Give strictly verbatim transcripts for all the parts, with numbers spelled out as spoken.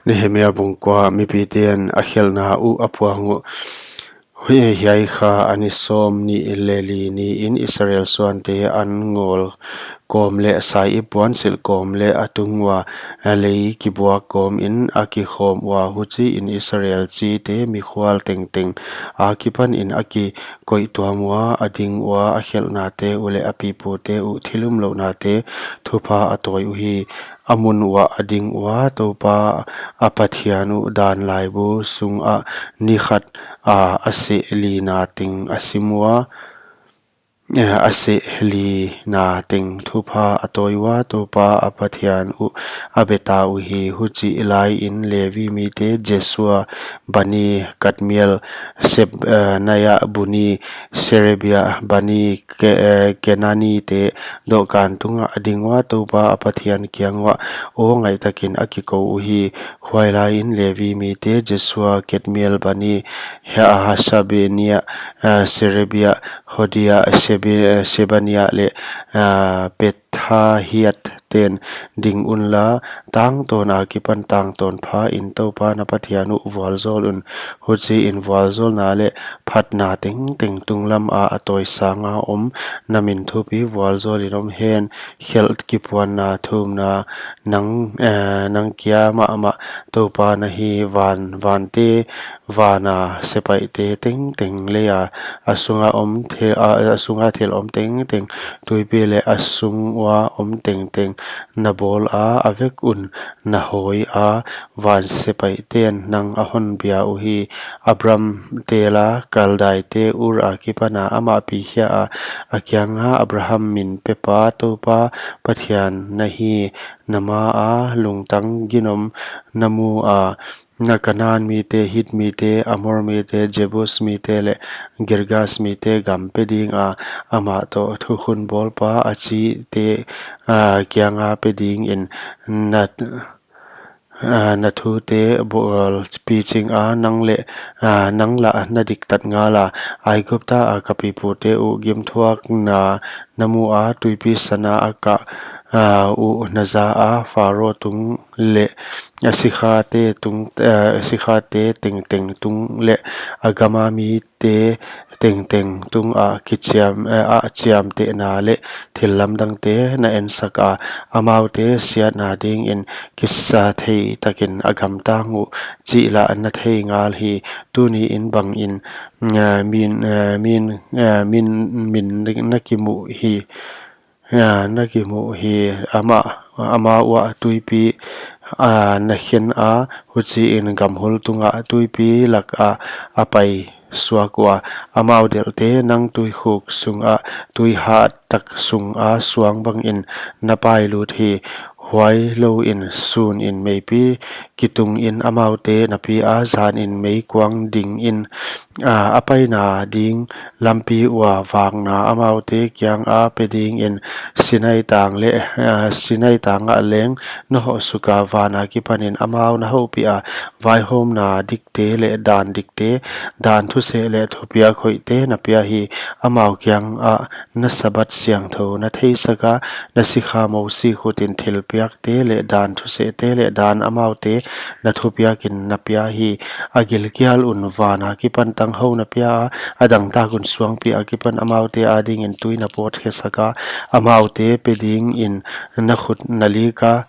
Nehemia bung kua. Mipite'n a khelhna uh a puang uh. Hui hiai kha a ni sawmnih leh li ni in Israel suante an ngawl kawm leh sai-ip puansilh kawm leh a tung ua lei kibuak kawm in a kikhawm ua, huchiin Israel chite mikhual tengteng akipanin a kikoih tuam ua, a ding ua, a khelhnate uh leh a pipute uh thil umlouhnate thupha a tawi uhi. A mun uah a ding ua, Toupa a Pathian uh dan laibu sungah ni khat a, a seh lina teng a sim ua, eh, a seh lina teng thupha a tawi ua, Toupa a Pathian uh a beta uhi. Huchih laiin Levi mite Jesua, Bani, Kadmiel, Seb-, eh, Naya, Buni, Serebia, Bani, Ke-, eh, Kenani te dohkan tungah a ding ua, Toupa a Pathian kiang uah aw ngaihtakin a kikou uhi. Huailaiin Levi mite Jesua, Kadmiel, Bani, Ha-, Hasabnia, eh, Serebia, Hodia, Sebe-, eh, Sebania leh, eh, Pethahiah ten ding unla, tangtawn akipan tangtawn phain Toupa na Pathian uh vualzawl un. Huchiin vualzawlna leh phatna tengteng tunglam a a tawi sanga om, na min thupi vualzawlin om hen. Khelh kipuanna thumna nang, eh, nang kia mahmah Toupa na hi. Van, vante, vana sepaihte tengteng, leia a sunga om thil, a, a sunga thil om tengteng, tuipi leh a sung ua om tengteng na bawl a, a vek un na hawi a, van sepaihten nang a hon bia uhi. Abram tela Kaldaite Ur akipana amah pi khia a, a kianga, Abraham min pepa Toupa Pathian na hi, na maa lungtang ginom na mu a, na Kanan mite, Hit mite, Amor mite, Jebus mite leh Girgas mite gam pe dinga amah toh thukhun bawlpa a chite, ah, kianga pe dingin na, ah, na thute bawl pichinga, nang leh, ah, nang lah na diktat ngala. Aigupta a ka pipute uh gimthuakna na mu a, tuipi sana a kah, ah, uh na za a, Pharo tung leh a sikhate tung, eh, sikhate tengteng tung leh a gama mite tengteng tungah kichiam, eh, a chiamtehna leh thil lamdangte na ensak a, amaute siatna dingin kisa thei takin a gamtang uh chih lah na thei ngal hi. Tuniin bangin, eh, min, eh, min, eh, min, min na kimu hi. Ah, na kimu hi. Amah, amau ah tuipi, ah, na khen a, huchiin gamhul tungah tuipi lakah a pai suak ua. Amau delhte nang tuikhuk sungah, tuihat tak sunga suang bangin na pailut hi. Huai louin sunin meipi kitungin amaute na pia, zanin meikuang dingin, ah, a paina ding lampi ua vakna amaute kianga pe dingin Sinai tang leh, ah, Sinai tangah leng na hoh suka, vana kipanin amau na houpih a, vaihawmna dikte leh dan dikte, dan thuseh leh thupiak hoihte na pia hi. Amau kiangah na Sabbath siangthou na theisak a, na sikha Mosi khutin thilpiakte leh dan thusehte leh dan amaute na thupiakin na pia hi. A gilkial un vana kipan tanghou na pia a, a dangtak un suangpi akipan amaute adingin tui na pawtkhesak a, amaute pe dingin na khut na lik a,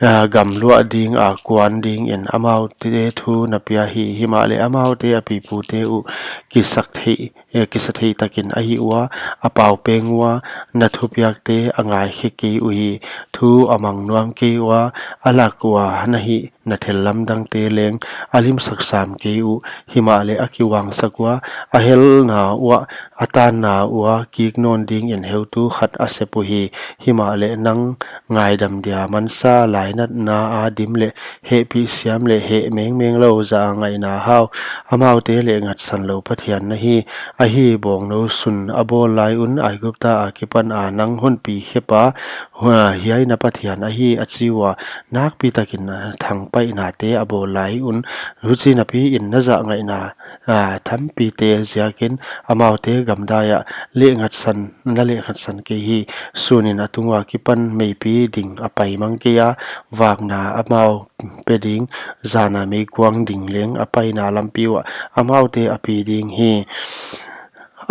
ah, gam luah dinga kuan dingin amaute thu na pia hi. Himahleh amaute a pipute uh kisak thei, eh, kisa thei takin a hih ua, a pau peng ua, na thupiakte a ngaikhe kei uhi. Thu a mang nuam kei ua, a lak ua na hihna thil lamdangte leng a limsak sam kei uh. Himahleh a kiuangsak ua, a helna uah, a tanna ua kik nawn dingin heutu khat a sep uhi. Himahleh nang ngaidam dia mansa lainatna a dim leh hehpih siam leh heh mengmeng lou za a ngaihna hau, amaute leh ngatsan lou Pathian na hi. Ahi, bawngnou sun a bawl lai un Aigupta akipan a nang hon pi khepa, Hua, hiai na Pathian ahi, a chi ua, nakpi takin, ah, thangpaihnate a bawl lai un, huchi napiin na zahngaihna, ah, tampite ziakin, amaute gamdai ah lehngatsan, na lehngatsan kei hi. Sunin a tung ua kipan meipi ding a pai mang kei a, vakna amau pe ding, zana meikuang ding leng a paina lampi uah amaute a pi ding hi.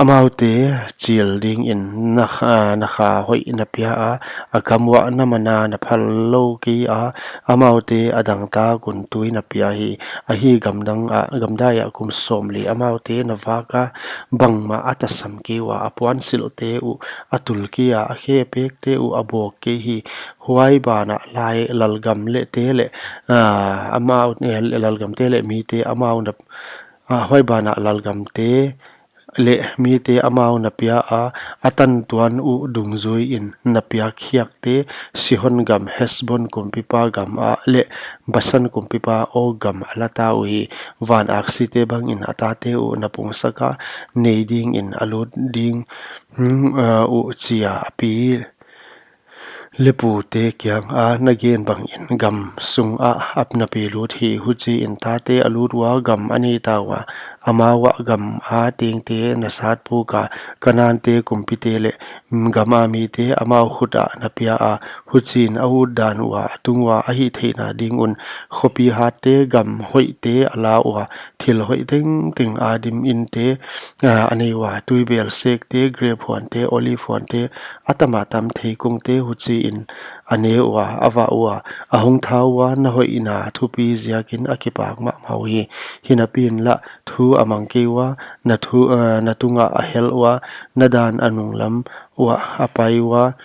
Amaute chil dingin na kha, na kha hoih na pia a, a kam uah na mana na phal lou kei a, amaute a dangtak un tui na pia hi. Ahi, gamdang ah, gamdai ah kum sawmli amaute na vak a, bangmah a tasam kei ua, a puansilhte uh a tul kei a, a khepekte uh a bawk kei hi. Huai banah lai lalgam leh te leh, ah, amau, eh, lalgamte leh mite amau na, ah, huai banah lalgamte leh mite amau na pia a, a tantuan uh dungzuiin na piak khiakte, Sihon gam, Hesbon kumpipa gam ah leh Basan kumpipa Og gam a la ta uhi. Van aksite bangin a tate uh na pungsak a, nei dingin a lut ding, hmm, ah, uh chia a pi leh pute kianga na gen bangin gam sungah a na pi lut hi. Huchiin tate a lut ua gam a nei ta ua, amau ah gam a tengte na sat puk a, Kanante kumpite leh, mm, gam a mite amau khut ah na pia a, huchiin a utdan ua a tung ua a hihtheihna ding un khopi hatte, gam hoihte a la ua, thil hoih tengteng a dim inte, ah, a nei ua, tuibel sekte, grep huante, olive huante, a tam a tam theikungte, huchiin a ne ua, a vah ua, a hong tha ua, na hoihna thupi ziakin a kipak mahmah uhi. Hinapiin lah thu a mang kei ua, na thu, eh, na tungah a hel ua, na dan a nunglam uah a pai ua,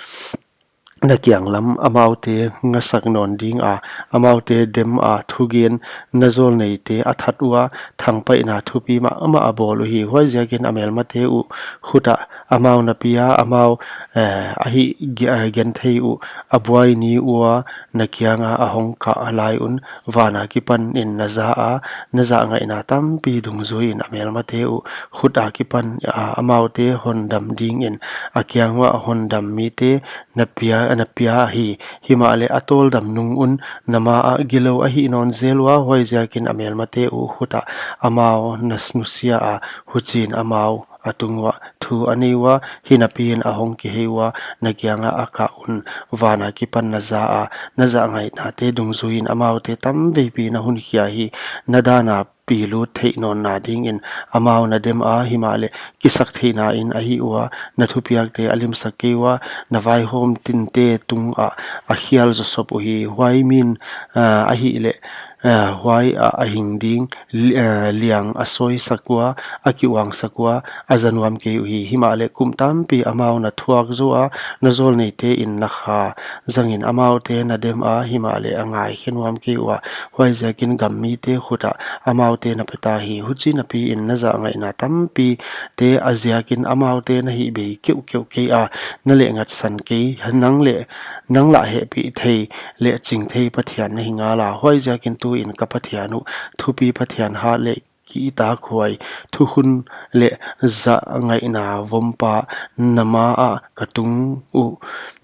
na kianglam amaute ngasak nawn ding a, amaute dem a, thugen na zawlneite a that ua, thangpaihna thupi mahmah a bawl uhi. Huaiziakin a melmate uh khut ah amau na pia, amau, eh, a hih ge-, eh, genthei uh a buai ni ua na kianga a hong kah lai un, vana kipanin na za a, na zahngaihna tampi dungzuiin a melmate uh khut a kipan a, amaute hondam dingin a kiang uah hondam mite na pia, na pia hi. Himahleh a tawldam nung un na ma ah gilou a hih nawn zel ua, huaiziakin a melmate uh khut ah amau na nusia a, huchiin amau a tung uah thu a nei ua, hinapiin a hong kihei ua, na kianga a kah un, vana kipan na za a, na zahngaihna te dungzuiin amaute tamveipi na hunkhia hi. Na dana pi lut theih nawnna dingin amau na dem a, himahleh kisaktheihna in a hih ua, na thupiakte a limsak kei ua, na vaihawm tinte tungah a khial zawsop uhi. Huai min, ah, ahihleh, ah, huai ah a hing ding, li-, eh, liang a sawisak ua, a kiuangsak ua, a za nuam kei uhi. Himahleh kum tampi amau na thuak zou a, na zawlneite'n na kha zangin amaute na dem a, himahleh a ngaikhe nuam kei ua. Huaiziakin gam mite khut ah amaute na pe ta hi. Huchi napiin na zahngaihna tampite a ziakin amaute na hihbei keuhkeuh kei a, na lehngatsan kei, nang leh, nang lah hehpihthei leh chingthei Pathian na hi ngal a. Huaiziakin tuin ka Pathian uh, thupi Pathian hat leh kihtakhuai, thukhun leh zahngaihna vompa, na ma ah ka tung uh,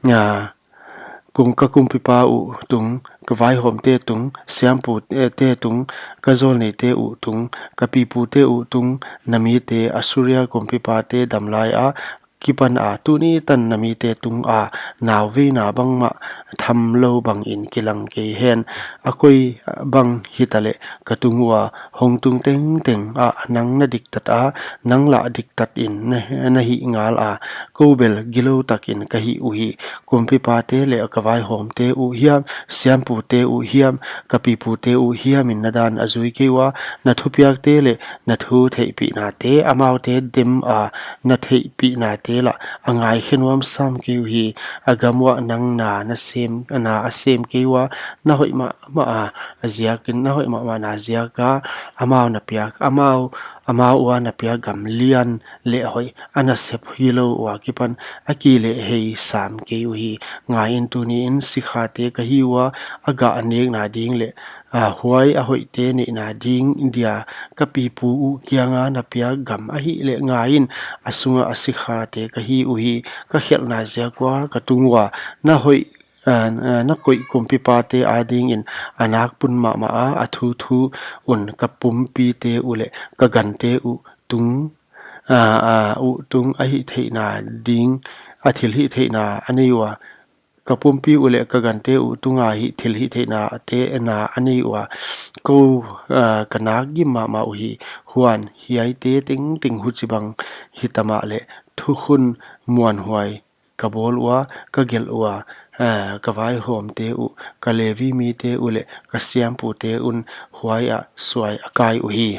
ah, kum, ka kumpipa uh tung, ka vaihawmte tung, siampute tung, ka zawlneite uh tung, ka pipute uh tung, na mite Assuria kumpipate damlai a kipan a tuni tan na mite tunga nauveina bangmah tham lou bangin kilang kei hen. A koi bang hitaleh ka tung ua hongtung tengteng ah nang na diktat a, nang lah diktatin na, na hih ngal a, kou bel gilou takin ka hih uhi. Kumpipate leh ka vaihawmte uh hiam, siampute uh hiam, ka pipute uh hiamin na dan a zui kei ua, na thupiakte leh na thu theihpihnate, amaute dem a na theihpihnate lah a ngaikhe nuam sam kei uhi. A gam uah nang na, na sem, na a sem kei ua, na hoih mahmah a, a ziakin, na hoih mahmahna ziak a amau na piak, amau Amau ua na piak gam lian leh hoih a nasep hilou ua kipan a ki leh hei sam kei uhi. Ngaiin, tuniin sikhate ka hi ua, a gah nekna ding leh, a, huai a hoihte neihna ding dia ka pipu uh kianga na piak gam ahihleh ngaiin, a sunga a sikhate ka hi uhi. Ka khelhna ziak ua ka tung ua, na hoih, a, a, na koih kumpipate adingin a nakpun mahmah a, a thuthu un ka pumpite uh leh ka gante uh tung, a, a, uh tung a hihtheihna ding, a thilhihtheihna a nei ua. Ka pumpi uh leh ka gante uh tunga hih thilhihtheihna te na a nei ua. Kou, a, ka nak gim mahmah uhi. Huan, hiaite tengteng huchibang hitamahleh thukhun muanhuai ka bawl ua, ka gelh ua, a, ka vaihawmte uh, ka Levi mite uh leh ka siampute un huaiah suai a kai uhi.